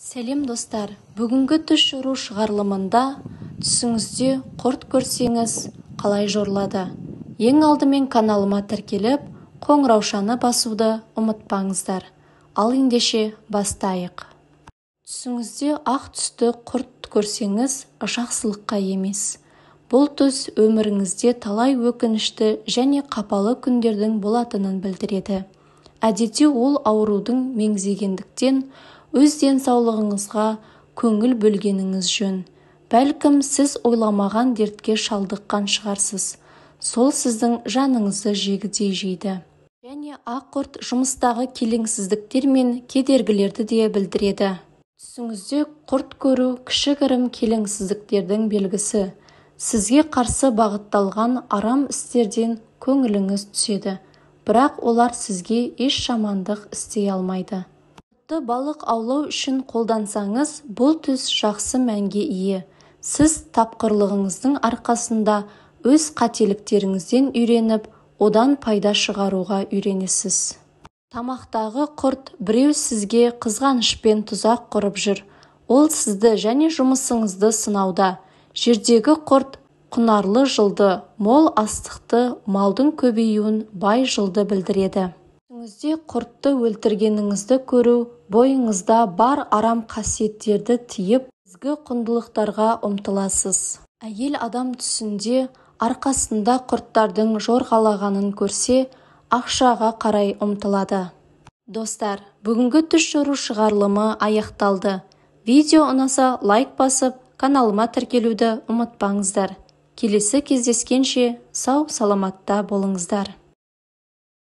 Сәлем достар, бүгінгі түс жору шығарылымында түсіңізде құрт көрсеңіз қалай жорылады? Ең алдымен каналыма тіркеліп, қоңыраушаны басуды ұмытпаңыздар. Ал ендеше бастайық. Түсіңізде ақ түсті құрт көрсеңіз, жақсылыққа емес. Бұл түс өміріңізде талай өкінішті және қапалы күндердің болатынын білдіреді. Әдетте ол аурудың меңзегендіктен, өз денсаулығыңызға көңіл бөлгеніңіз жөн. Бәлкім, сіз ойламаған дертке шалдыққан шығарсыз. Сол сіздің жаныңызды жегідей жейді. Және ақ құрт жұмыстағы келеңсіздіктер мен кедергілерді де білдіреді. Түсіңізде құрт көру кішігірім келеңсіздіктердің белгісі. Сізге қарсы бағытталған арам істерден көңіліңіз түседі, бірақ олар сізге еш жамандық істей алмайды. Құртты балық аулау үшін қолдансаңыз, бұл түс жақсы мәнге ие. Сіз тапқырлығыңыздың арқасында өз қателіктеріңізден үйреніп, одан пайда шығаруға үйренесіз. Тамақтағы құрт біреу сізге қызғанышпен тұзақ құрып жүр. Ол сізді және жұмысыңызды сынауда. Жердегі құрт құнарлы жылды, мол астықты, малдың көбеюін, бай жылды білдіреді. Түсіңізде құртты өлтіргеніңізді көру, бойыңызда бар арам қасиеттерді тыйып, ізгі құндылықтарға ұмтыласыз. Әйел адам түсінде арқасында құрттардың жорғалағанын көрсе, ақшаға қарай ұмтылады. Достар, бүгінгі түс жору шығарылымы аяқталды. Видео ұнаса лайк басып, каналыма тіркелуді ұмытпаңыздар. Келесі кездескенше сау саламатта болыңыздар.